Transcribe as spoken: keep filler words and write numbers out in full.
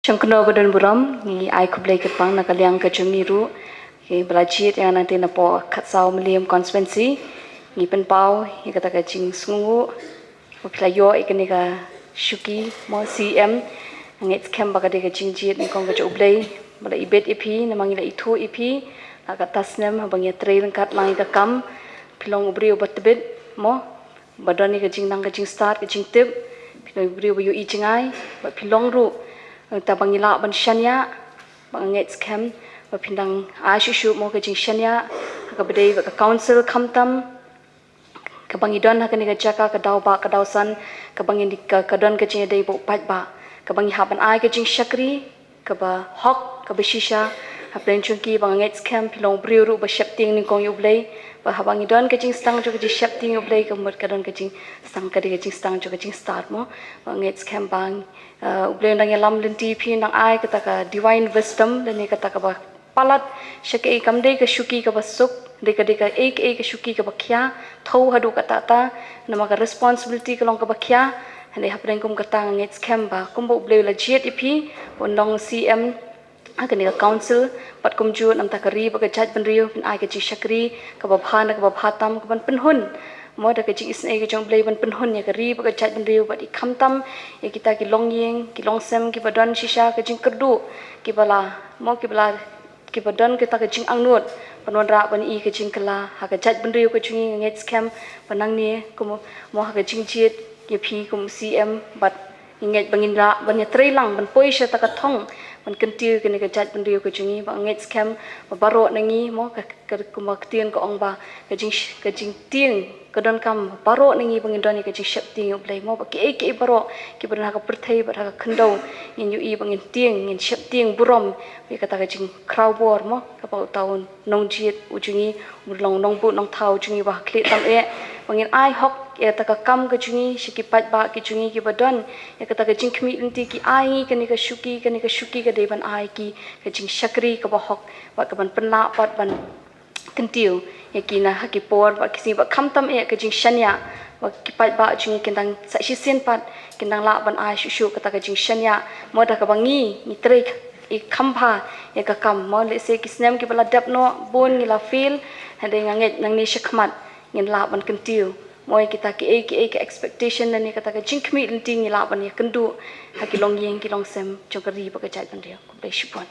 Jong kano ba don burom, ngi ai khublei kyrpang na ka liang ka jong ngi ruh, ki ba la jied ïa nga nangta napoh khatsaw Mylliem constituency, ngi pynpaw ïa kata ka jingsngewnguh ba phi la ïoh ïa kane ka shuki mo C M. Nga ngeit skhem ba ka dei ka jingjied nyngkong ka jong U Blei ba la ibit ïa phi, namar ngi la ithuh ïa phi la kata snem haba ngi ïatrei ryngkat lang ïa ka kam. Phi long u briew ba tbit mo, ba don ïa ka jingnang ka jingstad ka jingtip. Phi long u briew ba ïohi jngai, ba phi long ruh nangta ba ngi lah ban shaniah. Ba nga ngeit skhem ba phin dang ai shuh shuh mo ka jingshaniah ha kaba dei bad ka council khamtam, kaba ngi don ha kane ka jaka ka daw ba ka daw san, kaba ngi ka, ka don ka jingïadei bad u paidbah, kaba ngi hap ban ai ka jingshakri kaba hok kaba shisha hapdeng jong ki. Ba nga ngeit skhem phi long u briew ruh ba sheptieng nyngkong ïa U Blei, ba haba ngi don ka jingsdang jong ka jingsheptieng ïa U Blei ka mut ka don ka jingsdang, ka dei ka jingsdang jong ka jingstad mo. Ba nga ngeit skhem ba, uh, U Blei un dang ïalam lynti ïa phi, un dang ai kata ka divine wisdom lane kata kaba palat sha kaei, kam dei ka shuki kaba suk, dei ka, dei kaei kaei ka shuki kaba khia, thew haduh katta katta, namar ka responsibility ka long kaba khia. Hynrei hapdeng kum kata nga ngeit skhem ba kumba U Blei u la jied ïa phi ban long C M ha kane ka council, bad kumjuh nangta ka ri bad ka jaitbynriew, phin ai ka jingshakri kaba bha na kaba bha tam, kaban pynhun mo da ka jingisynei ka jong U Blei, ban pynhun ïa ka ri bad ka jaitbynriew bad i khamtam ïa kita ki longïing ki longsem kiba don shisha ka jingkyrduh, kiba la mo, kiba la, kiba don kita ka jingangnud ban wanrah ban ïohi ka jingkylla ha ka jaitbynriew ka jong ngi. Nga ngeit skhem ba nangne kum mo ha ka jingjied ïa phi kum C M, bad nga ngeit ba ngin lah ban ïatrei lang ban poi sha kata ka thong ban kyntiew ïa kane ka jaitbynriew ka jong ngi. Ba nga ngeit skhem ba baroh na ngi mo ka, ka, kumba ka ktien ka ong ba ka jing, ka jingtieng ka donkam baroh na ngi ba ngin don ïa ka jingsheptieng ïa U Blei mo, ba kiei kiei baroh kiba don ha ka pyrthei bad ha ka khyndew ngin ïohi ba ngin tieng, ngin sheptieng burom ïa kata ka jingkhraw bor mo, kaba uta u nongjied u jong ngi, u long nongbuh nongthaw u jong ngi ba ha khlieh tam eh, ba ngin ai hok ïa kata ka kam ka jong ngi sha ki paidbah ki jong ngi kiba don ïa kata ka jingkhmih lynti, ki ai ngi kane ka shuki, kane ka shuki ka dei ban ai ki ka jingshakri kaba hok bad kaban pynlah pat ban kyntiew ïa ki na ha ki por bad ki sngi, bad khamtam eh ka jingshaniah, ba ki paidbah jong ngi kin dang sa shisien pat kin dang lah ban ai shuh shuh kata ka jingshaniah mo, da kaba ngi, ngi trei i kham bha ïa ka kam mo. Lehse ki snem kiba la dep noh bun ngi la fail, hynrei nga ngeit nangne shakhmat ngin lah ban kyntiew mo ïa kita kiei kiei ka expectation lane kata ka jingkhmih lynti ngi lah ban ïakynduh ha ki longïing ki longsem jong ka ri bad ka jaitbynriew. Khublei shibun.